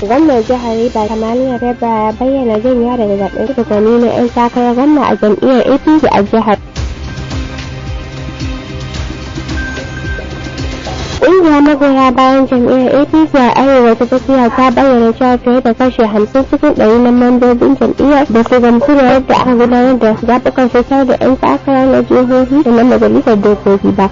Gwamnan jihar Rivers Siminalayi Fubara ya bayyana janyewa daga zaɓen fidda gwani na 'yan takarar gwamna a jam'iyyar APC a jihar. Ƙungiyar magoya bayan jam'iyyar APC a Arewa ta Tsakiya ta bayyana cewa fiye da kashi 50 cikin ɗari na mambobin jam'iyyar ba su gamsu da yadda aka gudanar da zaɓukan fitar da 'yan takara na jihohi da na majalisar dokoki ba.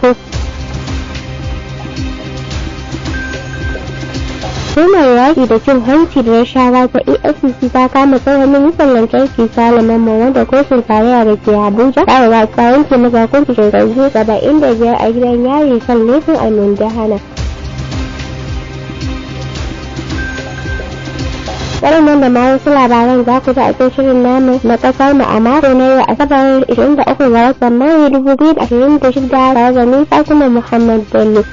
Hukumar Yaƙi da Cin Hanci da Rashawa ta EFCC ta kama tsohon ministan lantarki Sale Mamman, wanda kotun tarayya da ke Abuja ta riga ta yanke masa hukuncin shekaru 75 a gidan yari kan laifin almundahana. Waɗannan da ma wasu labaran za ku ji a cikin shirin namu na ƙasar mu a mako na yau, Asabar, 23 ga watan Mayu 2026, tare da ni, Fatima Muhammad Bello.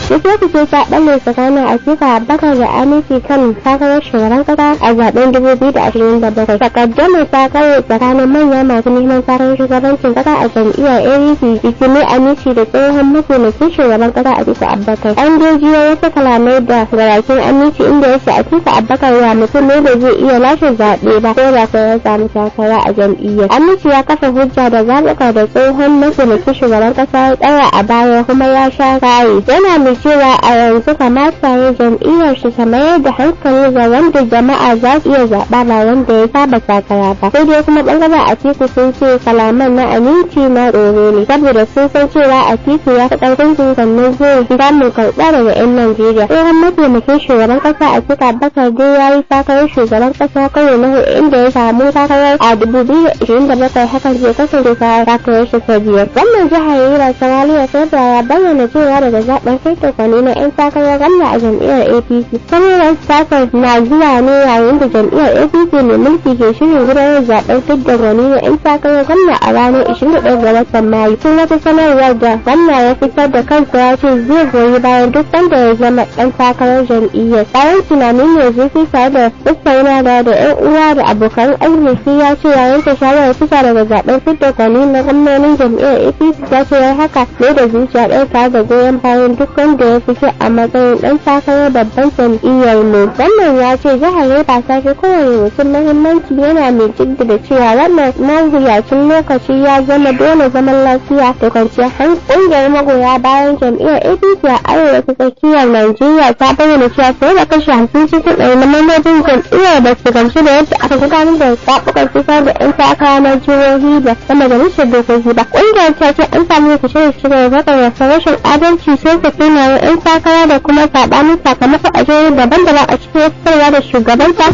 Rikice ta ɓalle tsakanin Atiku Abubakar da Amaechi kan takarar shugaban kasa a zaben 2027. Takaddamar ta kaure tsakanin manyan masu neman takarar shugabancin kasa a jam'iyyar APC, Rotimi Amaechi da tsohon mataimakin shugaban kasa Atiku Abubakar. An dai jiyo wasu kalamai da bakin Amaechi inda ya ce Atiku Abubakar ba mutum ne da zai iya lashe zaɓe ba ko da kuwa ya samu takara a jam'iyyar. Amaechi ya kafa hujja da zaɓuka da tsohon mataimakin shugaban kasa ya tsaya a baya kuma ya sha kaye. Yana mai cewa a yanzu kamata ya jam'iyyar su ta mayar da hankali ga wanda jama'a za su iya zaɓa, ba wanda ya saba takara ba. Sai dai kuma ɓangaren Atiku sun ce kalaman na Amaechi na tsoro ne, saboda sun san cewa Atiku ya fi ƙarfin su, sannan zai fi samun karɓa daga 'yan Najeriya. Tsohon mataimakin shugaban ƙasa Atiku Abubakar dai ya yi takarar shugaban ƙasa karo na huɗu, inda ya samu takarar a 2027, hakan zai kasance takarar shi ta biyar. Gwamnan jihar Rivers Siminalayi Fubara ya bayyana cewa daga zaɓen fidda gwani na 'yan takarar gwamna a jam'iyyar APC. Sanarwar tasar na zuwa ne yayin da jam'iyyar APC mai mulki ke shirin gudanar zaɓen fidda gwani na 'yan takarar gwamna a ranar 21 ga watan Mayu. Tun wata sanarwar da gwamna ya fitar da kansa, ya ce zai goyi bayan duk wanda ya zama ɗan takarar jam'iyyar. Bayan tunanin mai zurfi tare da tattaunawa da 'yan uwa da abokan arziki, ya ce ya yanke shawarar fita daga zaɓen fidda gwani na gwamnonin jam'iyyar APC. Ya ce ya haka ne da zuciya ɗaya tare da goyon bayan duk wanda ya fito a matsayin ɗan takarar babban jam'iyyar mu. Wannan ya ce jihar Rivers ta fi kowane mutum muhimmanci, yana mai jaddada cewa wannan mawuyacin lokaci ya zama dole zaman lafiya da kwanciyar hankali. Ƙungiyar magoya bayan jam'iyyar APC a Arewa ta Tsakiyar Najeriya ta bayyana cewa fiye da kashi 50 cikin ɗari na mambobin jam'iyyar ba su gamsu da yadda aka gudanar da zaɓukan fitar da 'yan takara na jihohi da na majalisar dokoki ba. Ƙungiyar ta ce an samu rikice-rikice da rarraba rashin adalci, soke sunayen 'yan takara da kuma saɓanin sakamako a jihohi daban-daban, a cikin wata sanarwa da shugabanta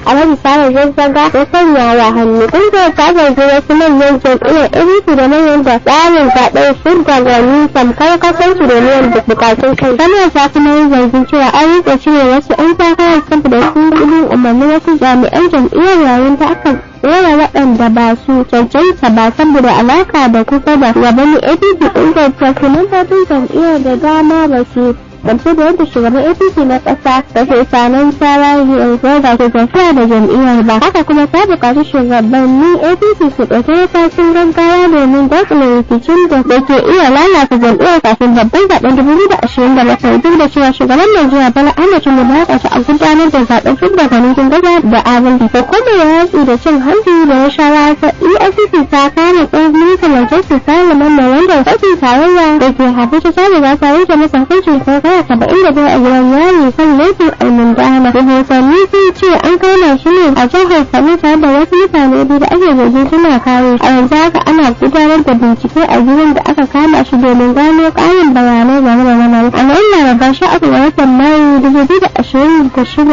Alhaji Sale Zazzaga ya sanya wa hannu. Ƙungiyar ta zargi wasu manyan jam'iyyar APC da manyan da tsarin zaɓen fidda gwani tamkar kasuwanci domin buƙatun kai. Sanarwar ta kuma yi zargin cewa an riƙa cire wasu 'yan takarar saboda sun ƙi bin umarnin wasu jami'an jam'iyyar, yayin da aka ɗora waɗanda ba su cancanta ba saboda alaƙa da kusa da shugabannin APC. Ƙungiyar ta ce mambobin jam'iyyar da dama ba su gamsu da yadda shugaban APC na ƙasa, Farfesa Nasiru El-Rufai, ke tafiya da jam'iyyar ba. Haka kuma ta buƙaci shugabannin APC su ɗauki matakin gaggawa domin daƙile rikicin da ke iya lalata jam'iyyar kafin babban zaɓen 2027, duk da cewa shugaban Najeriya Bola Ahmed Tinubu ya buƙaci a gudanar da zaɓen fidda gwani cikin gaggawa da adalci. Hukumar Yaƙi da Cin Hanci da Rashawa ta EFCC ta kama tsohon ministan lantarki Sale Mamman, wanda kotun tarayya da ke Abuja ta riga ta yanke masa hukuncin shekara 75 a gidan yari kan laifin almundahana. Rahotanni sun ce an kama shi ne a jihar Kano tare da wasu mutane biyu da ake zargin suna kare. A yanzu haka ana gudanar da bincike a gidan da aka kama shi domin gano ƙarin bayanai game da lamarin. A ranar Laraba, 13 ga watan Mayu 2026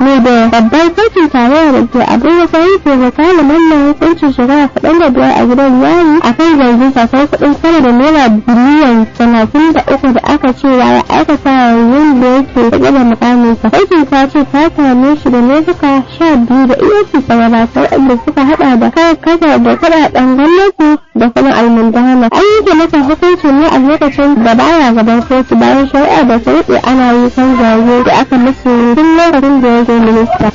ne da babbar kotun tarayya da ke Abuja ta yanke wa Sale Mamman hukuncin shekara 75 a gidan yari a kan zargin satar kuɗin sama da naira biliyan 33 da aka ce ya aikata yayin da yake riƙe da muƙaminsa. Kotun ta ce ta same shi da laifuka 12 da EFCC ta gabatar, waɗanda suka haɗa da karkatar da kuɗaɗen gwamnati da kuma almundahana. An yanke masa hukuncin ne a lokacin da baya gaban kotu, bayan shari'ar da ta daɗe ana yi kan zargin da aka masa tun lokacin da yake minista.